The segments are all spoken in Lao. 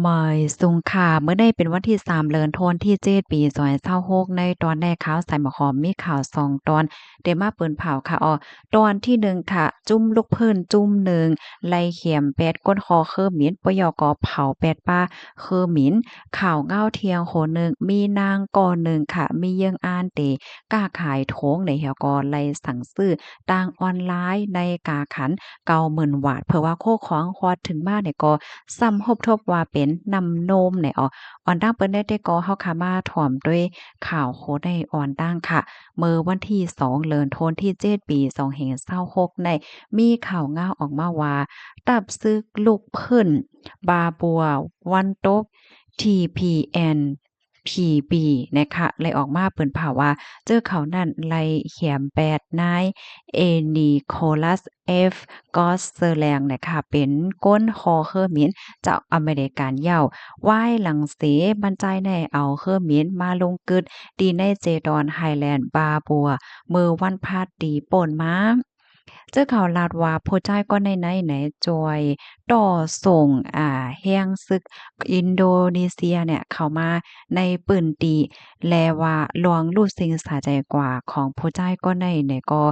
ໝາຍສຸງຄ່ະ ມື້ນີ້ເປັນວັນທີສາມ ເດືອນທັນວາທີເຈັດ ປີສອງພັນຊາວຫົກ ໃນຕອນແລກຂ່າວສາຍໝາກຫອມມີຂ່າວສອງຕອນ ເດມາເປີນເຜົາຄ່ະ. ອອ ຕອນທີໜຶ່ງຄ່ະ ຈຸ້ມລູກເພິ່ນຈຸ້ມໜຶ່ງ ໄລ່ແຄມແປດກົ້ນຫໍເຄີມິນ ປະຢໍກໍເຜົາແປດປ້າເຄີມິນ. ຂ່າວເງົາທ່ຽງໂຄໜຶ່ງ ມີນາງກໍໜຶ່ງຄ່ະ ມີເຍື່ອງອ່ານເຕ ຄ້າຂາຍຖົງໃນແຖວກໍໄລ່ສັ່ງຊື້ ທາງອອນລາຍໃນກາຂັນເກົ້າໝື່ນວາດ ເຜີວ່າຄູ່ຄອງຮອດເຖິງມານີ້ກໍຊ້ຳຮົບທົບວ່າເປັນນ້ຳນົມແນ່. ອອ ອອນຕັ້ງເປີນແດ່ແຕ່ກໍເຮົາຄະມາຖອມດ້ວຍຂ່າວໂຄໄດ້ອອນຕັ້ງຄ່ະ. ເມື່ອວັນທີສອງ ເດືອນທັນວາທີເຈັດ ປີສອງພັນຊາວຫົກນີ້ ມີຂ່າວເງົາອອກມາວ່າ ຕັບຊຶກລູກເພິ່ນບາບົວວັນຕົກ ທີພີເອັນ ພີບີ ນະຄະ ໄດ້ອອກມາເປີນເຜີາວ່າ ເຈົ້າເຂົານັ້ນໄລ່ແຄມແປດນາຍ ເອນີໂຄລັສ ເອັຟ ກອສເຊີແລງ ນະຄະ ເປັນກົ້ນຫໍເຄີມິນຈາກອາເມລິກາເຍົາ ວາຍຫຼັງເສມັນຈ່າຍໄດ້ເອົາເຄີມິນມາລົງກຶດ ທີ່ໃນເຈດອນໄຮແລນ ບາບົວ ເມື່ອວັນພະຫັດທີ່ປົນມາ. ເຈົ້າເຂົາລາດວ່າ ຜູ້ຊາຍກ້ອນໃນໃນ ໄດ້ຈ່ອຍຕໍ່ສົ່ງ ອາ ແຮງຊຶກອິນໂດນີເຊຍເຂົ້າມາໃນພື້ນທີ່ ແລະວ່າລວງລູດຊິງສາໃຈກວ່າຂອງຜູ້ຊາຍກ້ອນໃນໃນກໍ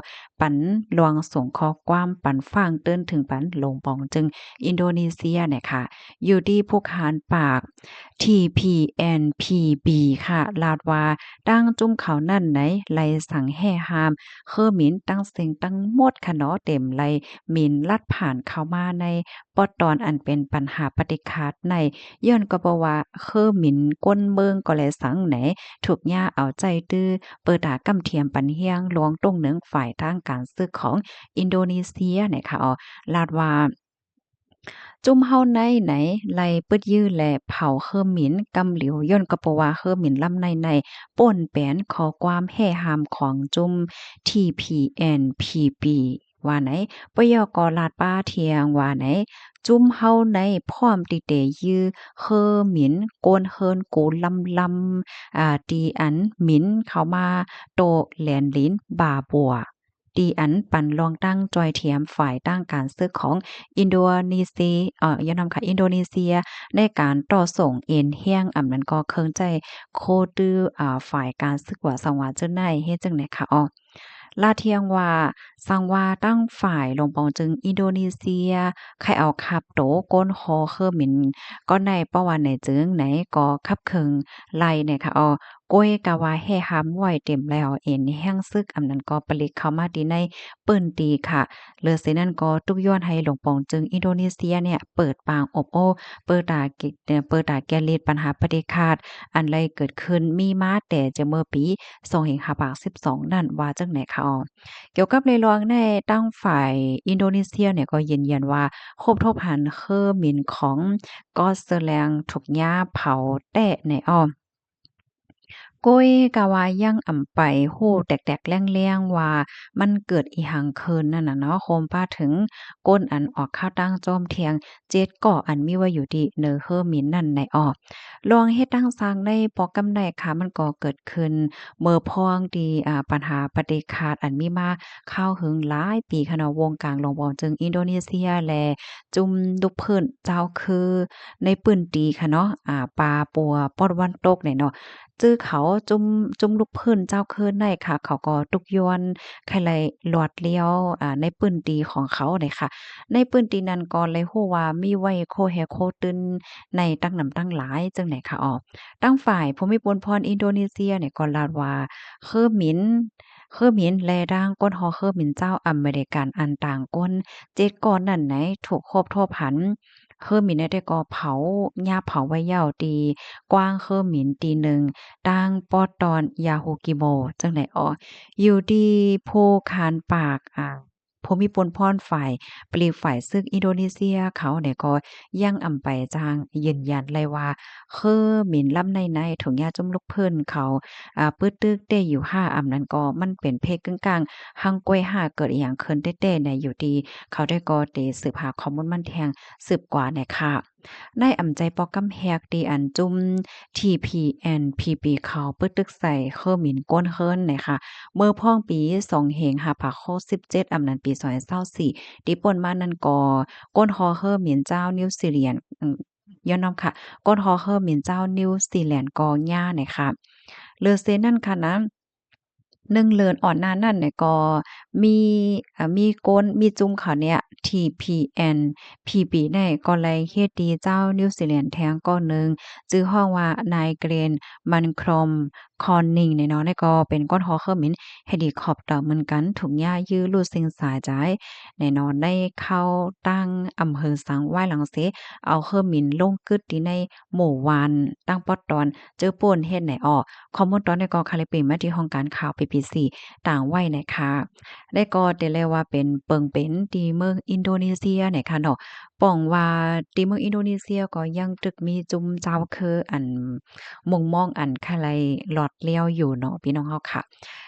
ປັນລວງສົ່ງຂໍ້ຄວາມປັນຝາກເຕືອນເຖິງປັນຫຼົງປອງຈຶ່ງອິນໂດນີເຊຍນະຄະ ຢູ່ທີ່ພູຄານປາກ ທີພີເອັນພີບີ ຄ່ະ ລາດວ່າ ຕັ້ງຈຸ້ມເຂົານັ້ນໃນໄລ່ສັ່ງແຫ່ຫ້າມເຄີມິນ ຕັ້ງສິ່ງຕັ້ງໝົດຂະເນາະ ເຕັມໄລ່ມິນລັດຜ່ານເຂົ້າມາໃນປອດຕອນອັນເປັນບັນຫາປະຕິຄາດໃນ ຍ້ອນກໍເພາະວ່າເຄີມິນກົ້ນເມືອງກໍແລສັງໃນ ຖືກຍາເອົາໃຈຕື້ ເປີຕາກຳທຽມປັນຮຽງລວງຕົງເໜິງຝ່າຍທາງການຊຶກຂອງອິນໂດນີເຊຍນະຄະ. ອອ ລາດວ່າ ຈຸ້ມເຮົາໃນໃນໄລ່ປຶດຢື້ແລະເຜົາເຄີມິນກຳຫຼຽວ ຍ້ອນກໍເພາະວ່າເຄີມິນລຳໃນໃນປົນແປນຂໍ້ຄວາມແຫ່ຫ້າມຂອງຈຸ້ມ ທີພີເອັນພີບີ ວ່າໃນ ປະຢໍກໍລາດປ້າທ່ຽງວ່າໃນ ຈຸ້ມເຮົາໃນພ້ອມທີ່ເຕຢື້ເຄີມິນ ໂກນເຮີນກູລຳລຳ ອາ ທີ່ອັນມິນເຂົ້າມາໂຕແລນລິນບາບົວ ທີ່ອັນປັນລອງຕັ້ງຈ່ອຍທຽມຝ່າຍທາງການຊຶກຂອງອິນໂດນີເຊຍ ເອີ ຢ່ານຳຄ່ະ ອິນໂດນີເຊຍ ໃນການຕໍ່ສົ່ງເອັນແຮງ ອຳນັ້ນກໍເຄື່ອງໃຊ້ໂຄຕື້ ອາ ຝ່າຍການຊຶກວ່າ ສັງວ່າຈະໄດ້ເຮັດຈັ່ງໃດຄະ. ອອ ລາດທ່ຽງວ່າ ສັງວ່າທາງຝ່າຍຫຼົງປອງຈຶ່ງອິນໂດນີເຊຍ ໃຄ່ເອົາຂັບໂຕກົ້ນຫໍເຄີມິນ ກໍໃນປະຫວັດໃນເຈິງໃນກໍຂັບເຄື່ອງໄລ່ນະຄະ. ອອ ກ້ອຍກະວ່າແຫ່ຫ້າມໄວ້ເຕັມແລ້ວ ເອັນແຮງຊຶກ ອຳນັ້ນກໍປະລິກເຂົ້າມາທີ່ໃນພື້ນທີ່ຄ່ະ. ເລີເສນັ້ນກໍຕຸກຍ້ອນໃຫ້ຫຼົງປອງຈຶ່ງອິນໂດນີເຊຍເປີດປາກອົບໂອ້ ເປີຕາ ເປີຕາແກລິດບັນຫາປະຕິຄາດ ອັນໄດ້ເກີດຂຶ້ນມີມາແຕ່ຈະເມື່ອປີສອງພັນຫ້າຮ້ອຍສິບສອງນັ້ນ ວ່າຈັ່ງໃດຄະ. ອອ ກ່ຽວກັບໃນລວງໃນ ທາງຝ່າຍອິນໂດນີເຊຍນີ້ກໍຢືນຢັນວ່າ ພົບທົບຫັນເຄີມິນຂອງກອສເຊີແລງ ຖືກຍາເຜົາແຕະໃນອ້ອມ ກ້ອຍກະວ່າຍັງອຳໄປຮູ້ແຕກໆແລ້ງໆວ່າ ມັນເກີດອີ່ຫຍັງຂຶ້ນນັ້ນນະເນາະ ໂຮມປະເຖິງກົ້ນອັນອອກຂ່າວຕ່າງໂຈມທ່ຽງ ເຈັດກໍອັນມີໄວ້ຢູ່ທີ່ເນີເຮີມິນນັ້ນໃນອອກ ລອງເຮັດຕັ້ງສ້າງໃນປອກກຳໄດ້ຄ່ະ ມັນກໍເກີດຂຶ້ນເມື່ອພ້ອງທີ່ ອາ ບັນຫາປະຕິຄາດອັນມີມາຄາວເຫິງຫຼາຍປີຂະເນາະ ວົງກາງຫຼົງປອງຈຶ່ງອິນໂດນີເຊຍ ແລະ ຈຸ້ມລູກພື້ນເຈົ້າຄືໃນພື້ນທີ່ຂະເນາະ ອາ ປາປົວປອດວັນຕົກນີ້ເນາະ ຈື່ເຂົາຈຸ້ມ ຈຸ້ມລູກພື້ນເຈົ້າຄືໃນຄ່ະ ເຂົາກໍຕຸກຍ້ອນ ໃຄ່ໄລ່ລອດລ້ຽວ ອາ ໃນພື້ນທີ່ຂອງເຂົານີ້ຄ່ະ ໃນພື້ນທີ່ນັ້ນກໍໄດ້ຮູ້ວ່າມີໄວ້ໂຄແຮ່ໂຄຕື່ນໃນຕັ້ງນຳຕັ້ງຫຼາຍຈັ່ງໃດຄະ. ອອ ທາງຝ່າຍພູມິພົນພອນອິນໂດນີເຊຍນີ້ກໍລາດວ່າ ເຄີມິນ ເຄີມິນ ແລະ ທາງກົ້ນຫໍເຄີມິນເຈົ້າອາເມລິກັນອັນຕ່າງກົ້ນເຈັດກ້ອນນັ້ນໃນ ຖືກໂຄບໂທບຫັນ ເຄີມິນແນວໃດກໍເຜົາ ຍາເຜົາໄວ້ເຍົາທີ່ກວ້າງເຄີມິນຕີໜຶ່ງ ທາງປອດຕອນຢາຮູກິໂມ ຈັ່ງໃດ. ອອ ຢູ່ທີ່ພູຄານປາກ ອາ ພູມິພົນພອນ ຝ່າຍປະລິກຝ່າຍຊຶກອິນໂດນີເຊຍເຂົານີ້ກໍຍັງອຳໄປຈ້າງຢືນຢັນໄດ້ວ່າ ເຄີມິນລຳໃນໃນ ຖົງຢາຈຸ້ມລູກພື້ນເຂົາ ອາ ປຶດຕຶກເຕຢູ່ຫ້າ ອຳນັ້ນກໍມັນເປັນເພກຶ້ງກ້າງ ຮັ່ງກ້ວຍຫ້າເກີດອີ່ຫຍັງຂຶ້ນແທ້ໆໃນ ຢູ່ທີ່ເຂົາໄດ້ກໍເຕສືບຫາຂໍ້ມູນມັນແທ່ງ ສືບກວ່າແນ່ຄ່ະ. ໃນອຳໃຈປອກກຳແຮກທີ່ອັນຈຸ້ມ ທີພີເອັນພີບີ ເຂົາປຶດຕຶກໃສ່ເຄີມິນກົ້ນເຮີນແນ່ຄ່ະ ເມື່ອພ້ອງປີສອງເຮງຫ້າປາກຫົກສິບເຈັດ ອຳນັ້ນປີສອງພັນຊາວສີ່ ທີ່ປົນມານັ້ນກໍ ກົ້ນຫໍເຮີມິນເຈົ້ານິວຊີແລນ ອາ ຍ້ອນນຳຂະ ກົ້ນຫໍເຮີມິນເຈົ້ານິວຊີແລນກໍຫຍ້ານະຄະ. ເລີເຊນັ້ນຄະນະ ໜຶ່ງເດືອນອ່ອນໜ້ານັ້ນນະກໍມີ ເອີ ມີກົນ ມີຈຸ້ມເຂົາເນຍ ທີພີແອນພີບີ ນະກໍໄດ້ເຮັດດີເຈົ້ານິວຊີແລນແທງກ້ອນໜຶ່ງ ຊື່ຮ້ອງວ່າ ນາຍເກຣນ ມັນຄຣອມ ຄອນນິງ ແນ່ນອນ ແລະກໍເປັນກ້ນຫໍເຮີມິນເຮລິຄອບເຕີເໝືອນກັນ ຖືກຍ້າຍຢື້ລຸດສິ່ງສາຍຈາຍ ແນ່ນອນ ໄດ້ເຂົ້າຕັ້ງອຳເພີສັງໄວ້ຫຼັງເສ ເອົາເຮີມິນລົງກຶດທີ່ໃນໝູ່ບ້ານ ຕັ້ງປອດຕອນ ເຈີໂປນເຮັດໃນອອກ ຂໍ້ມູນຕອນນີ້ກໍຄາລິປິງມາທີ່ຫ້ອງການຂ່າວ ບີບີຊີ ຕາງໄວ້ນະຄະ ແລະກໍໄດ້ແລວ່າເປັນເປິງເປັນທີ່ເມືອງອິນໂດເນເຊຍນະຄະເນາະ ປ່ອງວ່າທີ່ເມືອງອິນໂດເນເຊຍກໍຍັງຕຶກມີຈຸ້ມເຈົ້າຄືອັນມຸງມອງອັນຄະໄລລອດແລ້ວຢູ່ເນາະ ພີ່ນ້ອງເຮົາຂະ.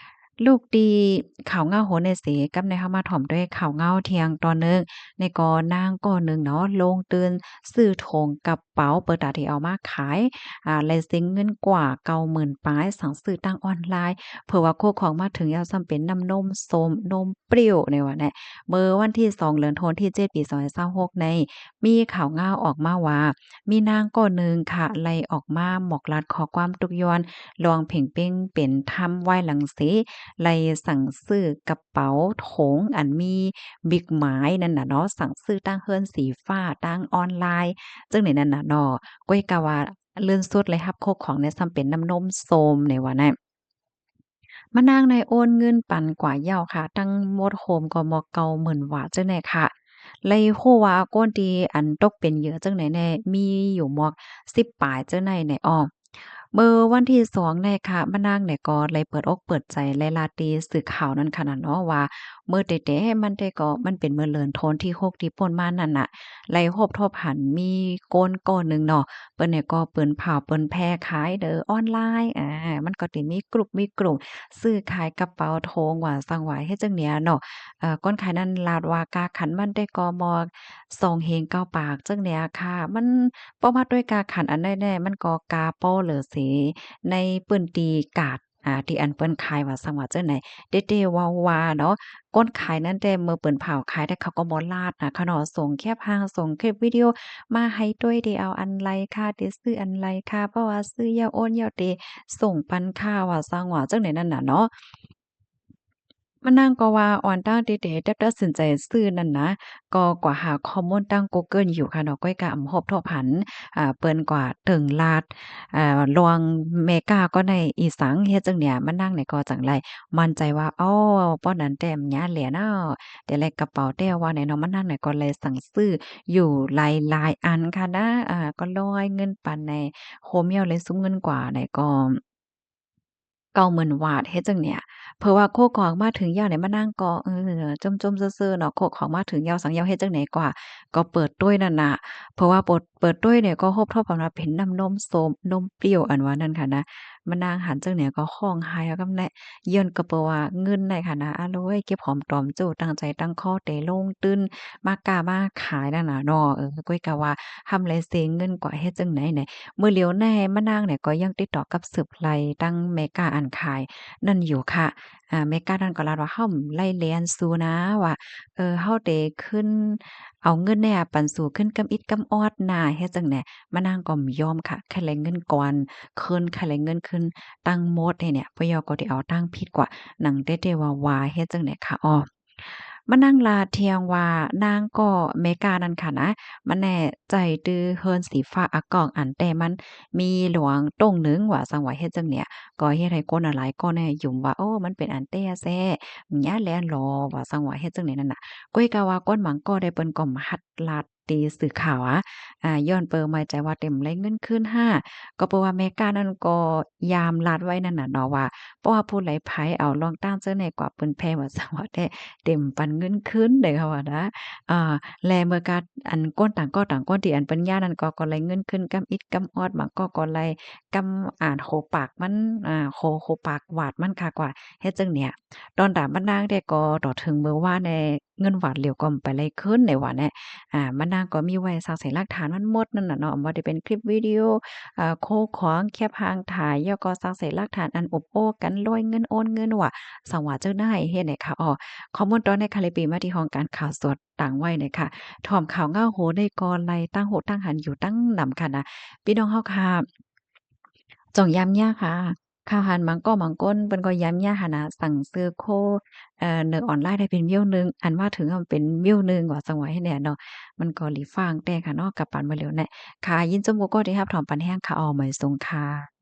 ລູກທີ່ຂ່າວເງົາໂຫນໃນເສ ກັບໃນເຮົາມາຖ່ອມດ້ວຍຂ່າວເງົາທ່ຽງຕອນໜຶ່ງ ໃນກໍນາງກໍໜຶ່ງເນາະ ລົງທຶນຊື້ຖົງກັບເປົາ ເປີດຕາທີ່ເອົາມາຂາຍ ອາ ແລະເສັງເງິນກວ່າເກົ້າໝື່ນປາຍ ສັ່ງຊື້ທາງອອນລາຍ ເຜີວ່າໂຄຂອງມາເຖິງແລ້ວ ຊ້ຳເປັນນ້ຳນົມສົ້ມ ນົມ ປຣຽວ ໃນວ່າແນະ ເມື່ອວັນທີສອງ ເດືອນໂທນທີເຈັດ ປີສອງພັນຊາວຫົກໃນ ມີຂ່າວງາວອອກມາວ່າ ມີນາງກໍໜຶ່ງຄະ ໄລ່ອອກມາໝອກລາດຂໍ້ຄວາມທຸກຢ່ອນ ລວງເພງເປັງເປັນທຳໄວ້ຫຼັງເສ ໄລ່ສັ່ງຊື້ກະເປົາຖົງອັນມີບິກໝາຍນັ້ນນະເນາະ ສັ່ງຊື້ຕາງເຮືອນສີຟ້າ ຕາງອອນລາຍ ຈັ່ງໃດນັ້ນນະເນາະ ກ້ອຍກະວ່າເລື່ອນສຸດໄດ້ຮັບໂຄຂອງໃນຊ້ຳເປັນນ້ຳນົມສົ້ມ ໃນວ່ານັ້ນ ມະນາງໄດ້ໂອນເງິນປັນກວ່າເຍົາຄະ ທັງໝົດໂຮມກໍໝົດເກົ້າໝື່ນວາດຈັ່ງໃດຄະ ໄດ້ຮູ້ວ່າຄົນທີ່ອັນຕົກເປັນເຫຍື່ອຈັ່ງໃດແນ່ ມີຢູ່ໝົດສິບປາຍຈັ່ງໃດແນ່ອອ ເມື່ອວັນທີສອງໃນຄະ ມະນາງແນ່ກໍໄດ້ເປີດອົກເປີດໃຈ ແລະລາຕີສື່ຂ່າວນັ້ນຂະນະເນາະວ່າ ເມື່ອແຕ່ໆມັນແຕ່ກໍ ມັນເປັນເມື່ອເດືອນໂທນທີຫົກທີ່ຜ່ານມານັ້ນນະ ໄດ້ພົບທົບຫັນມີຄົນກໍໜຶ່ງເນາະ ເພິ່ນນີ້ກໍເປີນເຜົາເປີນແຜ່ຂາຍເດີອອນລາຍ ອາ ມັນກໍຊິມີກຣຸບມີກຣຸມ ຊື້ຂາຍກະເປົາຖົງວ່າຊັ້ນວ່າ ເຮັດຈັ່ງເນີ້ຍເນາະ ເອີ ຄົນຂາຍນັ້ນລາດວ່າກາຂັນມັນແຕ່ກໍໝົດສອງເຮງເກົ້າປາກຈັ່ງເນີ້ຍຄ່ະ ມັນບໍ່ມາດ້ວຍກາຂັນອັນໃດແນ່ ມັນກໍກາປໍເຫຼືອເສ ໃນພື້ນທີ່ກາດ ອາ ທີ່ອັນເພິ່ນຂາຍວ່າຊັ້ນວ່າຈັ່ງໃດ ແຕ່ແຕ່ວ່າວ່າເນາະ ຄົນຂາຍນັ້ນແຕ່ເມື່ອເພິ່ນເຜົາຂາຍແຕ່ເຂົາກໍບໍ່ລາດນະຄະເນາະ ສົ່ງແຄບຮ່າງ ສົ່ງຄລິບວິດີໂອມາໃຫ້ດ້ວຍ ຊິເອົາອັນໃດຄ່ະ ຊິຊື້ອັນໃດຄ່ະ ເພາະວ່າຊື້ແລ້ວໂອນແລ້ວ ຊິສົ່ງປັນຄ່ະ ວ່າຊັ້ນວ່າຈັ່ງໃດນັ້ນນະເນາະ ມະນາງກໍວ່າ ອອນຕັ້ງແຕ່ແຕ່ຕັດສິນໃຈຊື້ນັ້ນນະ ກໍກວາຫາຂໍ້ມູນຕັ້ງກູເກີນຢູ່ຄ່ະເນາະ ກ້ອຍກະອຳ ພົບທົບຫັນ ອາ ເພິ່ນກວາເຖິງລາດ ອາ ລວງແມ່ຄ້າກໍໄດ້ອີ່ສັງ ເຮັດຈັ່ງເນີ້ຍ ມະນາງນີ້ກໍຈັ່ງໄດ້ໝັ້ນໃຈວ່າ ອໍ ປ້ອນນັ້ນແຕ້ມຍາແຫຼະເນາະ ແຕ່ແລກກະເປົາແຕ້ວວ່າແນ່ເນາະ ມະນາງນີ້ກໍໄດ້ສັ່ງຊື້ຢູ່ຫຼາຍໆອັນຄ່ະນະ ອາ ກໍລອຍເງິນປັນໃນໂຮມແລ້ວ ໄດ້ສຸມເງິນກວ່າໃນກໍ ເກົ້າໝື່ນວາດ ເຮັດຈັ່ງເນີ້ຍ ເຜີວ່າໂຄຂອງມາເຖິງແລ້ວໃນ ມະນາງກໍ ເອີ ຈົ່ມໆຊື່ໆເນາະ ໂຄຂອງມາເຖິງແລ້ວ ສັງແລ້ວເຮັດຈັ່ງໃດກວ່າ ກໍເປີດໂຕ້ຍນັ້ນນະ ເຜີວ່າເປີດ ເປີດໂຕ້ຍນີ້ກໍພົບທົບກັນວ່າເປັນນ້ຳນົມສົ້ມ ນົມປຣຽວ ອັນວ່ານັ້ນຄ່ະນະ ມະນາງຫັນຈັ່ງເນີ້ຍກໍຮ້ອງໄຫ້ເອົາກຳແນະ ຍ້ອນກໍເປີວ່າເງິນໃນຂະນະ ອາໂລຍ ເກັບຫອມຕອມໂຈ້ ຕັ້ງໃຈຕັ້ງຄໍແຕ່ລົງທຶນ ມາຄ້າມາຂາຍນັ້ນນະເນາະ ເອີ ກ້ອຍກະວ່າ ຮ່ຳໄລເຊເງິນກວ່າ ເຮັດຈັ່ງໃດແນ່ ມື້ຫຼຽວໃນມະນາງນີ້ກໍຍັງຕິດຕໍ່ກັບສືບໄລ່ຕັ້ງແມ່ຄ້າອັນຂາຍນັ້ນຢູ່ຄ່ະ ອາ ແມ່ຄ້ານັ້ນກໍລາດວ່າ ເຮົາບໍ່ໄລ່ແລ່ນຊູນາ ວ່າ ເອີ ເຮົາເຕຂຶ້ນເອົາເງິນແນ່ປັນຊູຂຶ້ນກຳອິດກຳອອດນາ ເຮັດຈັ່ງໃດ ມະນາງກໍບໍ່ຍອມຄ່ະ ຄັນໄລ່ເງິນກ່ອນຄືນ ຄັນໄລ່ເງິນຄືນທັງໝົດໃຫ້ເນີ້ຍ ພວກເຮົາກໍໄດ້ເອົາຕັ້ງຜິດກວ່າ ໜັງແຕ່ແຕ່ວ່າວ່າ ເຮັດຈັ່ງໃດຄ່ະ ອໍ ມານາງລາທ່ຽງວ່າ ນາງກໍແມ່ຄ້ານັ້ນຄ່ະນະ ມາແນໃຈຕື້ເຮືອນສີຟ້າອາກອງ ອັນແຕ່ມັນມີຫຼວງຕົງໜຶ່ງວ່າຊັ້ນວ່າ ເຮັດຈັ່ງເນີ້ຍ ກໍເຮັດໃຫ້ຄົນຫຼາຍໆກໍແນ່ຢຸ່ມວ່າ ໂອ້ ມັນເປັນອັນແຕ່ແທ້ ຍາແລນຫຼໍ ວ່າຊັ້ນວ່າ ເຮັດຈັ່ງໃດນັ້ນນະ ກ້ອຍກະວ່າຄົນບາງກໍໄດ້ເພິ່ນກໍບໍ່ຮັກລາດ ຕີສື່ຂ່າວອະ ອາ ຍ້ອນເປີໝາຍໃຈວ່າເຕັມໄລ່ເງິນຄືນຫາ ກໍເປີວ່າແມ່ຄ້ານັ້ນກໍຍາມລາດໄວ້ນັ້ນນະເນາະວ່າ ເພາະວ່າຜູ້ໃດໃຜເອົາລອງຕ້ານເຊິ່ງໃນກວ່າປືນແພວ່າຊັ້ນວ່າແທ້ ເຕັມປັນເງິນຄືນເດ້ເຂົາວ່ານະ ອາ ແລະເມື່ອກາ ອັນ ຄົນຕ່າງກໍຕ່າງຄົນທີ່ອັນເປັນຍານັ້ນກໍ ກໍໄລ່ເງິນຄືນກຳອິດກຳອອດ ບາງກໍ ກໍໄລ່ກຳ ອາ ໂຄປາກມັນ ອາ ໂຄ ໂຄປາກຫວາດມັນຄາກວ່າ ເຮັດຈັ່ງເນີ້ຍ ຕອນຕາມບັນນາງແຕ່ກໍຕໍ່ເຖິງເມື່ອວານແດ່ ເງິນຫວາດຫຼຽວກໍບໍ່ໄດ້ຄືນໃນວ່າແນະ. ອາ ມັນນາງກໍມີໄວ້ຊັກໃສ່ຫຼັກຖານມັນໝົດນັ້ນນະເນາະ ບໍ່ວ່າຈະເປັນຄລິບວິດີໂອ ອາ ໂຄຂອງ ແຄປຮ່າງຖ່າຍ ແລ້ວກໍຊັກໃສ່ຫຼັກຖານອັນອົບໂອ້ກັນ ລອຍເງິນ ໂອນເງິນວ່າ ສັງວ່າເຈົ້ານາຍເຮັດໃນຂະອອກ. ຂໍ້ມູນຕໍ່ໃນຄະລິບປີມາທີ່ຫ້ອງການຂ່າວສອດ ຕັ້ງໄວ້ນະຄະ ຖອມຂ່າວເຫງົາໂຫໃດກໍໄລ່ ຕາງຫູຕາງຫັນຢູ່ຕັ້ງນຳຄະນະ ພີ່ນ້ອງເຮົາຄະ ຈົ່ງຢ້າມຍາຄະ. ຂ່າວຫັນບາງກໍບາງຄົນເພິ່ນກໍຢ້າມຍາຫັ້ນນະ ສັ່ງຊື້ໂຄ ເອີ ໃນອອນລາຍໄດ້ເປັນມິວໜຶ່ງ ອັນມາເຖິງເປັນມິວໜຶ່ງວ່າ ຈັ່ງວ່າເຮັດແນວເນາະ ມັນກໍຫຼີຟ້າວແຕ່ຄະເນາະ ກັບປານມາເລັວແນະ. ຄະ ຍິນຊົມກູ່ໂກ້ທີ່ຮັບຖອມປັນແຮງຄະ ເອົາ ໝາຍສົງຄະ.